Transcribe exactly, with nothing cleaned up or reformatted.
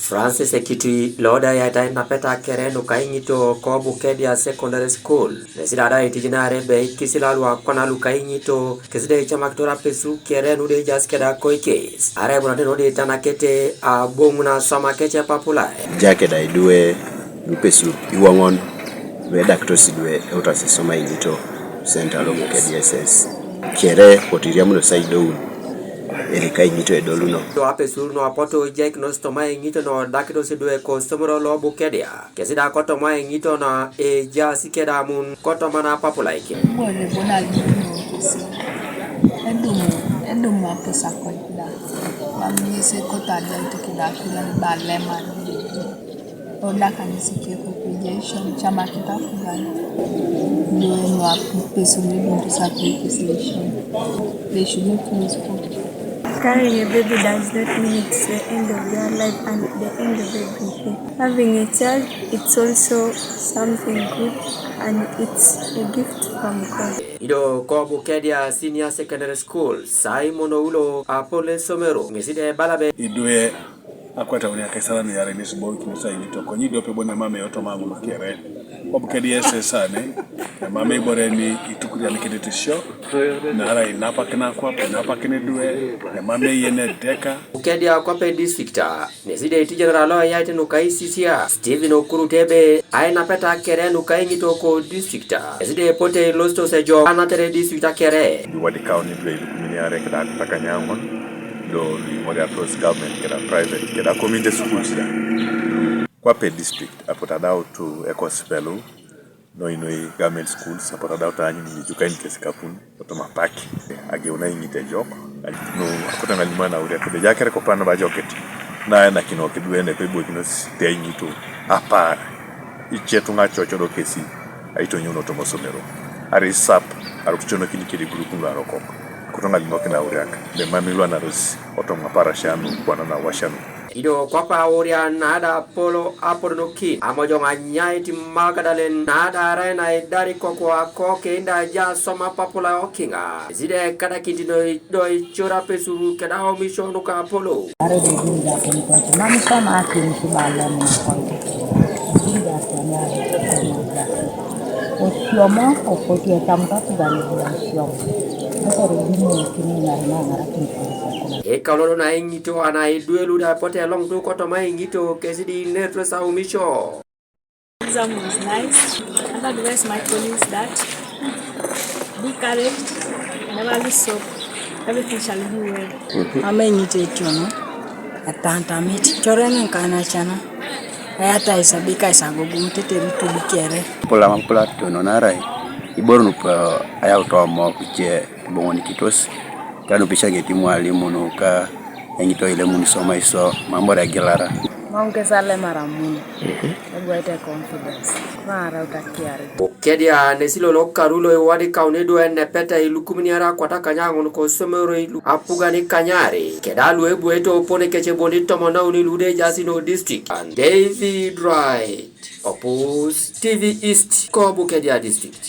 Francis Ekitui lo da eyaita ainapeta kere nuka aiŋito ko Bukedea Secondary School, nesi da da itijenare ebe ikisila lu akwana luka aiŋito kesi da icamakitor apesur kere nu da ejaas keda koikes, arai ebunate nu da itanakete aboŋun aswam kec epapulai. Ejai keda idwe lu apesur iwoŋon lu edakitos idwe eutasi isoma aiŋito senta lo Bukedea S S kere kotiriamunos aidoun erika aiŋito edoluno. Apesur nu apotu ejaikinos toma aiŋito nu edakitos idwe kosomero lo Bukedea. Kesi da kotoma aiŋito na ejaas keda amun kotoma na apapulai kec. Ibore bon alimuno kesi. Edumu, edumu apesa koik da. Mam ŋesi ekoto ajai toki da kila iba lema. Oda kanisi keko pejai shon chama kitafugan. Doing what person living to sacrifice. They should not lose hope. Carrying a baby does not mean it's the end of their life and the end of everything. Having a child, it's also something good and it's a gift from God. Ido ko Bukedea Senior Secondary School, Simon Oulo apol esomero, ŋesi da ebala ebe. Idwe akwata uni akaisalan iarei nesi boikinos aiŋito konye idiope bon emamei otoma ŋun kere. Ko Bukedea S S ane, emamei ibore ni itukurianikinit isio, naarai inapakina akwap, inapakina idwe, emamei yen edeka. Bukedea kwape district a, nesi da itijenara lo eyait nuka isisia, Stephen Okurut ebe, ainapeta kere nuka aiŋito ko district a, nesi da epote ilositos ejok anatere district a kere. Iwadikaun idwe ilukumin iarei keda akutakanyaŋon, do lu iŋoriatos government keda private keda community schools da. Kwape district apotu adautu ekosipelu, noi noi government schools apotu adautu aanyun ijukain kesi kapun, kotoma apak, ageun aiŋit ejok, nu akoto ŋalimana auriak, ebe ejai kere kopana nabo ajokit, na enakino kidwe nepe iboikinos te aiŋito apaar, ice tuŋa coco do kesi, aitonyuno toma osomero, arai isap, arai kiconokini kede igurupun luarokok, akoto ŋalimokina auriak, ebe emamei luanaros otoma aparasia nu kwana na awasia nu. Ido kwape aurian na da apolo apodonokin, amojoŋ anyait Magdalen na da arai na idari kokwa koke inda aja asoma apapulai okiŋa. Esi da ekadakinit noi do icor apesur keda aomisio nuka apolo. Are de din da kon ko. Mam isoma akin kibalem na kon. Din da kon ya. Osiomo, okoti etamut atugan ebe osiomo. Nokore idumokini ŋar naŋarakin. Ekaulo do na aiŋito ana idwe lu da apotu eloŋ tu kotoma aiŋito kesi di ineretos aumisio. Exam was nice. I'd advise my colleagues that be courage, never lose hope. Everything shall be well. Ama aiŋito etiono, etantamit, corene nuka anacana, eyatai sabi kais agogoŋ tetere ituli kere. Pula mam pula tono narai iboro nup ayau tomok ice iboŋonikitos, kanup icaŋet imwalimu nuka eŋito ilemun isomaiso, mam bore egilara. Mam kes alemara mun, ebuaite confidence, naraut akiari. Bukedea nesi lolo karu lo iwadikaun idwe enepeta ilukumin iarei akwatakanyaŋon kosomeroi lu apugan ikanyarei, keda lu ebuete opone kec bon itomon nauni lu da ejaasi no district. David Wright, Opus T V East, ko Bukedea District.